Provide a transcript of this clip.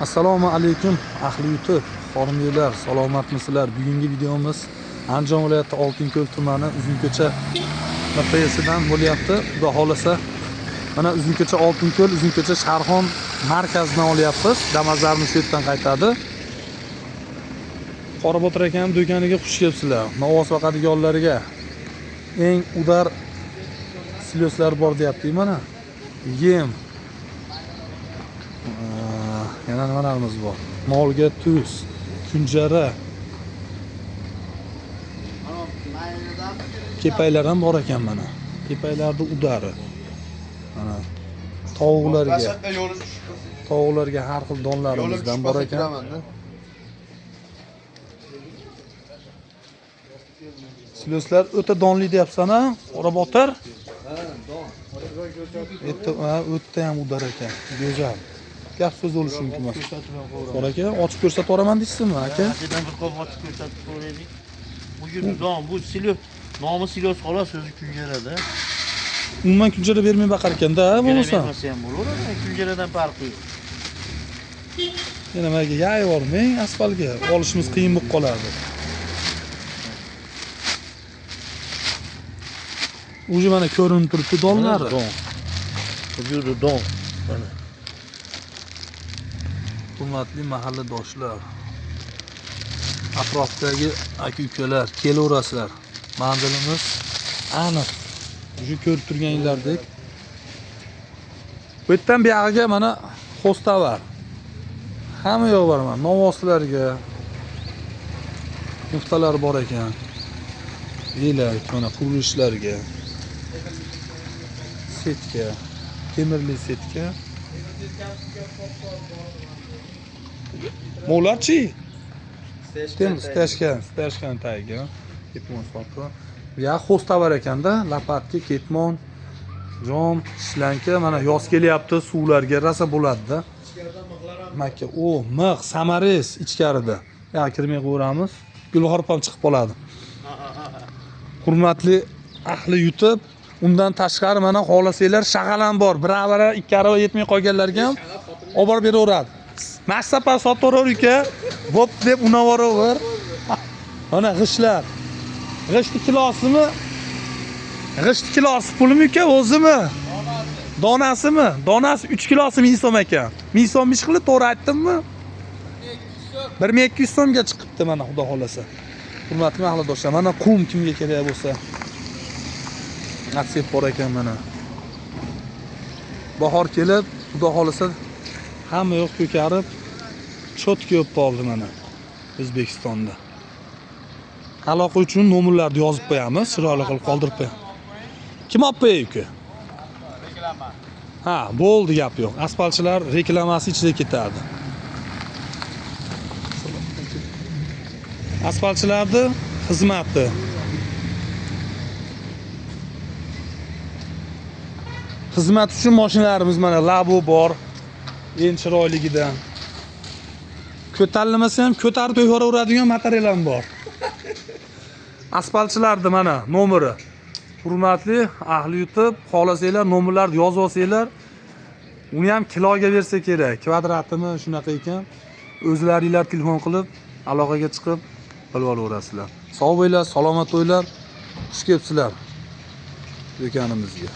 Assalomu alaykum ahli YouTube, xormiylar, salomatmisizlar? Bugungi videomiz Andijon viloyati Oltinko'l tumani Uzunko'cha MPSidan bo'lyapti. Xudo xolasa mana Uzunko'cha Oltinko'l, Uzunko'cha Sharxon markazidan olyapmiz. Damazlarimiz shu yerdan qaytadi. Qorabotir akam do'koniga xush kelibsizlar. Novvos boqadiganlarga eng udar siloslar bor deyapti mana. Yem. Yana nimalarimiz bor? Molga tuz, kunjara. Kepaylar ham bor ekan mana. Kepaylarning udari. Mana tovuqlarga. Tovuqlarga har xil donlarimizdan bor ekan. Siloslar o'ta donli deyapsan-a, Qorabotir? Ha, don. O'ta ham udar ekan. Go'zal. Gap so'z bo'lishi mumkin emas. Bor aka, ochib ko'rsatib yuboraman deysizmi aka? Akadan bir qop ochib ko'rsatib ko'raylik. Bu don, bu silos, nomi silos xolos, o'zi kunjarada. Umuman kunjara bermay baqar ekanda, bo'lmasa. Bermasa ham bo'laveradi, kunjaradan farqi yo'q. Yana nimaga yayib yubormang, asfaltga olishimiz qiyin bo'lib qoladi. O'zi mana ko'rinib turibdi donlari. Don. Bu yerda don. Mana. Hurmatli mahalladoshlar, atrofdagi aka-ukalar, kelaverasizlar. Manzilimiz aniq. Shu ko'rib turganinglardek. Bu yerdan buyog'iga mana xostavar. Hamma yo'q bor mana. Novvoslarga muftalar bor ekan. Elak mana qurilishlarga. Setka, temirli setka. Mo'larchi? Stashkan tagiga ketmon sotdi. Bu yoq xostavar ekanda, lapatki, ketmon, jom, shlanka mana yoz kelyapti, suvlarga rosa bo'ladi-da. Makka, o, mix, samaris ichkarida. Ya kirmay qo'yamiz. Gulxor opam chiqib qoladi. Hurmatli ahli YouTube, undan tashqari mana xohlasanglar shag'al ham bor. Bir arava, ikki arava yetmay qolganlarga ham olib borib beraveradi. Mana safar sotaverar uka, bo'p deb unavaraver. Mana g'ishtlar. G'ishtni kilosimi? G'isht kilosi pulmi uka, o'zimi? Donasimi? Donasi 3 kilosi 1000 so'm ekan. 1000 so'm ish qilib, to'g'ri aytdimmi? 1200 so'mga chiqibdi mana xudo xolasa. Hurmatli mahalladoshlar, mana qum kimga kerak bo'lsa. Aksep bor ekan mana. Bahor kelib, xudo xolasa hamma yoq ko'karib, cho'tga o'p qoldi mana O'zbekistonda. Aloqa uchun nomerlarni yozib qo'yamiz, chiroyli qilib qoldirib qo'yamiz. Kim olib qo'yay uka? Reklama. Ha, bo'ldi, gap yo'q. Asfaltchilar reklamasi ichida ketadi. Asfaltchilarning xizmati. Xizmat uchun mashinalarimiz mana Labo bor. Eng chiroyligidan. Ko'tarilmasa ham ko'tarib qo'yaveradigan material ham bor. Asfaltchilarning mana nomeri. Hurmatli ahli YouTube, xohlasanglar nomerlarni yozib olsanglar, uni ham kiloga bersa kerak. Kvadratimi shunaqa ekan. O'zlaringlar telefon qilib, aloqaga chiqib bilib olaverasizlar. Sog' bo'linglar, salomat bo'linglar. Xush kelibsizlar do'konimizga.